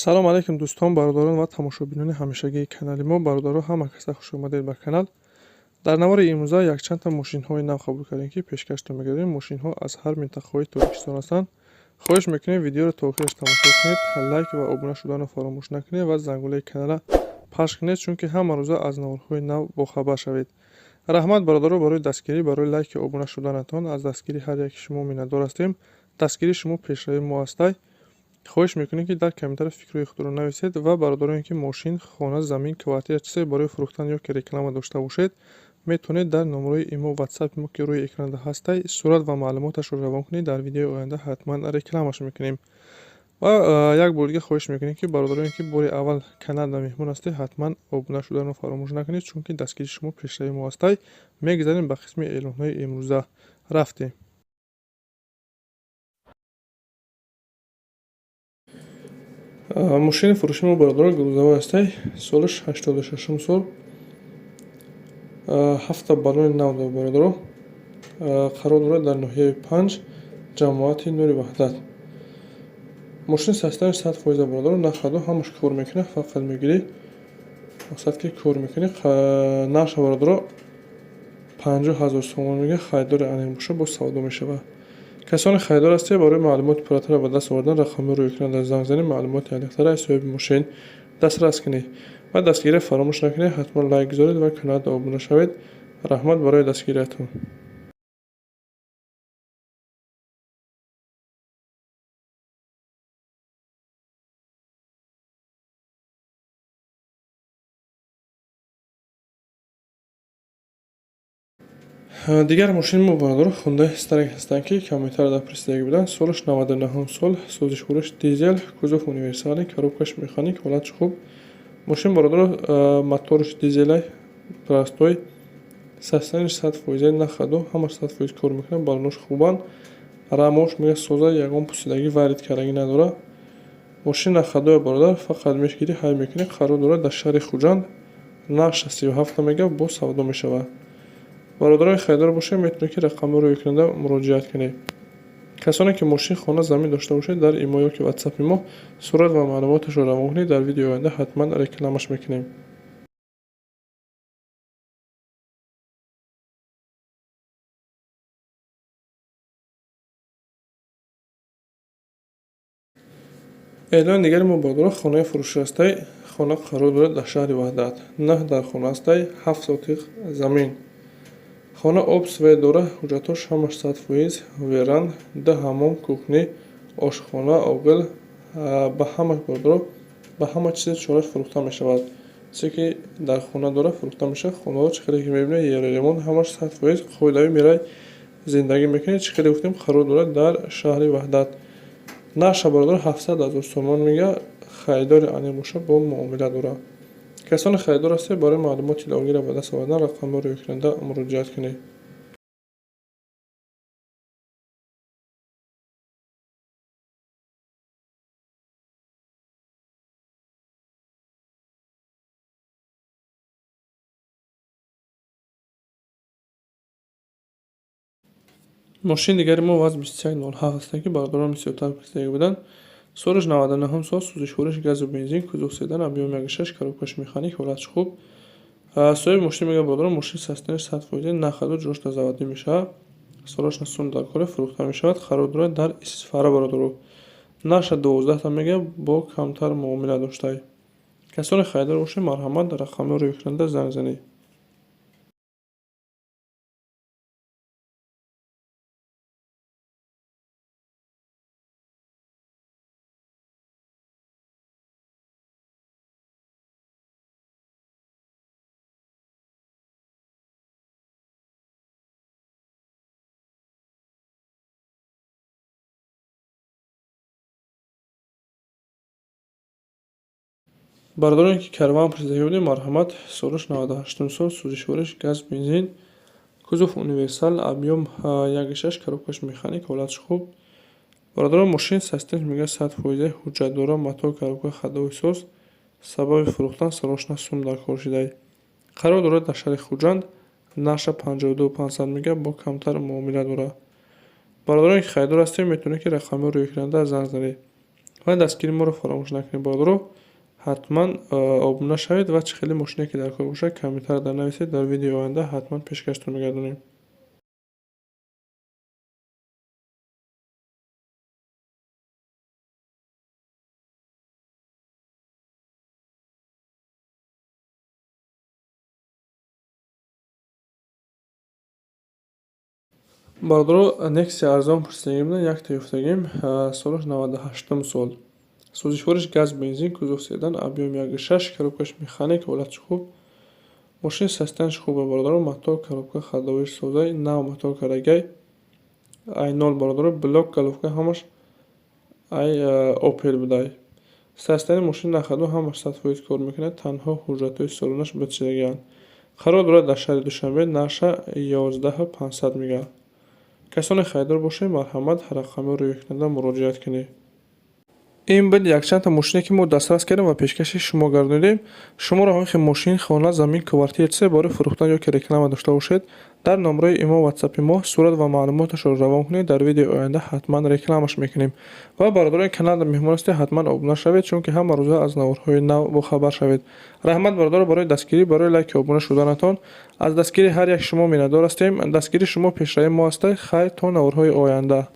Салом алейкум, дӯстон, бародарон ва тамошобинони ҳамешагии канали мо. Бародаро, ҳама каса хуш омадед ба канал. Дар навори имрӯза якчандта мошинҳои нав қабул кардем, ки пешкаштон мегардем. Мошинҳо аз ҳар минтақаҳои Тоҷикистон ҳастанд. Хоҳиш мекунем, видеоро то охираш тамошо кунед, лайк ва обуна шуданро фаромӯш накунед ва зангулаи каналра пахш кунед, чунки ҳама рӯза аз наворҳои нав бохабар шавед. Раҳмат, бародаро, барои дастгирӣ, барои лайки обуна шуданатон. Аз дастгирии ҳар яки шумо миннатдор ҳастем. Дастгирии шумо пешравии мо ҳастай. Хоҳиш мекунем, ки дар комментария фикрҳои худро нависед ва бародароне, ки мошин, хона, замин, квартира, чизе барои фурӯхтан ё ки реклама дошта бошед, метавонед дар номерои имо, ватсапи мо, ки рӯи экранда ҳастай, сурат ва маълумоташро равон кунед. Дар видеои оянда ҳатман рекламаш мекунем. Ва як бор дига хоҳиш мекунем, ки бародароне, ки бори аввал каналда меҳмон ҳастед, ҳатман обуна шуданро фаромӯш накунед, чунки дастгирии шумо пешравии мо ҳастай. Мегузарем ба қисми эълонҳои имрӯза. Рафтем. Мошини фурӯши мо, бародаро, грузовой ҳастай, солаш 86-ум сол, ҳафта баллони нав дорад, бародаро. Қарор дорад дар ноҳияи Панҷ, ҷамоати Нури Ваҳдат. Мошин состояниш 100%, бародаро, нахаду ҳамаш кор мекунад, фақат мегирӣ, мақсад ки кор мекунӣ. Нарха, бародаро, 50 000 сомон мега. Харидори аниқ боша, боз савдо мешавад. Касоне харидор ҳастед, барои маълумоти пурратара ба даст овардан рақамҳои рӯи экранда занг занед, маълумоти аниқтара аз соҳиби мошин дастрас кунед ва дастгирия фаромӯш накунед, ҳатман лайк гузоред ва каналда обуна шавед. Раҳмат барои дастгириятон. Дигар мошини мо, бародаро, Хундай Старик ҳастанд, ки камтар дар пурсидагӣ буданд. Солаш 99-ум сол, сӯзишвориш дизел, кузов универсальный, коробкаш механик, ҳолатш хуб. Мошин, бародаро, моторш дизелай, простой, состояниш 100%, нахаду ҳамаш 100% кор мекунад, баллонош хубанд, рамош мега соза, ягон пусидагӣ, варид кардагӣ надорад. Мошин нахадоя, бародар, фақат мегирӣ, ҳай мекунӣ. Қарор дорад дар шаҳри Хуҷанд. Нархша 37 мега, боз савдо мешавад. Бародарони харидор бошед, метавонед, ки рақамҳои рӯи экранда муроҷиат кунед. Касоне ки мошин, хона, замин дошта бошед, дар имо ё ки ватсапи мо сурат ва маълумоташро равон кунед, дар видеои оянда ҳатман рекламаш мекунем. Эълони дигари мо, бародаро, хонаи фурӯшӣ ҳастай. Хона қарор дорад дар шаҳри Ваҳдат, наҳ дар хона ҳастай, 7 сотиқ замин. Хона об, свет дорад, ҳуҷҷатҳош ҳамаш 100%, веранда, ду ҳаммом, кухня, ошхона, оғил, ба ҳамаш, бародаро, ба ҳама чизе чораш фурӯхта мешавад. Чизе ки дар хона дорад, фурӯхта мешавад. Хонаҳо чӣ хеле ки мебинед, евроремонт, ҳамаш 100%, қоидавӣ мерай зиндагӣ мекунед. Чӣ хеле гуфтем, қарор дорад дар шаҳри Ваҳдат. Нарша, бародаро, 700 000 сомон мега. Харидори аниқ боша, бо муомила дорад. Касоне харидор ҳастед, барои маълумоти иловагиро ба даст овардан рақамҳои рӯи экранда муроҷиат кунед. Мошини дигари мо ВАЗ 2107 ҳастанд, ки бародарон бисёртар пурсидагӣ буданд. Солаш 99-ум сол, сӯзишвориш газу бензин, кузов седан, объём 1,6, коробкаш механик, ҳолатш хуб. Соҳиби мошин мегӯяд, бародарон, мошин состояниш 100%, нахаду ҷош дар заводӣ мешавад. Солашна сум дар коре, фурӯхта мешавад. Қарор дорад дар Исфара, бародаро. Нарша 12та мега, бо камтар муомила доштай. Касоне харидор бошед, марҳамат, дар рақамҳои рӯи экранда занг занед. Бародароне ки Карван пурсидагӣ будем, марҳамат. Солаш 98-ум сол, сӯзишвориш газ, бензин, кузов универсал, объём 1,6, коробкаш механик, ҳолатш хуб. Бародарон, мошин состояниш мега 100%, ҳуҷҷат дора, мотор, коробка ходовой соз. Сабаби фурӯхтан срочно сум дар кор шудай. Қарор дорад дар шаҳри Хуҷанд. Нарша 52 500 мега, бо камтар муомила дорад. Бародароне ки харидор ҳастед, метавонед, ки рақамҳои рӯи экранда занг занед. Ва дастгири моро фаромӯш накунед, бародаро. Ҳатман обуна шавед ва чӣ хеле мошине ки дар кор бошад, комментарияда нависед, дар видеои оянда ҳатман пешкаштон мегардонем. Бародаро, Нексия арзон пурсидагӣ буданд, якта ёфтагим, солаш 98 сол. Сӯзишвориш газ, бензин, кузов седан, объём 1,6, коробкаш механик, ҳолатш хуб. Мошин состоянияш хубе, бародаро, мотор, коробка, ходовоиш созай, нав мотор кардагай. Ай нол, бародаро, блок, головка ҳамаш ай Опел будай. Состоянияи мошин на ходу ҳамаш 100% кор мекунад, танҳо ҳуҷҷатҳои солонаш битшидагианд. Қарор дорад дар шаҳри Душанбе, нарша 11 500 мегӯяд. Касоне харидор бошед, марҳамат, рақамҳоро рӯйкунанда муроҷиат кунед. Ин буд якчандта мошине, ки мо дастрас кардем ва пешкаши шумо гардонидем. Шуморо ҳамин хел мошин, хона, замин, квартира, чизе барои фурӯхтан ё ки реклама дошта бошед, дар номраи имо, ватсапи мо сурат ва маълумоташро равон кунед, дар видеои оянда ҳатман рекламаш мекунем. Ва бародарони канал меҳмон ҳастед, ҳатман обуна шавед, чунки ҳама рӯза аз наворҳои нав бохабар шавед. Раҳмат, бародаро, барои дастгирӣ, барои лайки обуна шуданатон. Аз дастгирии ҳар як шумо миннатдор ҳастем. Дастгирии шумо пешравии мо аст. Хайр, то наворҳои оянда.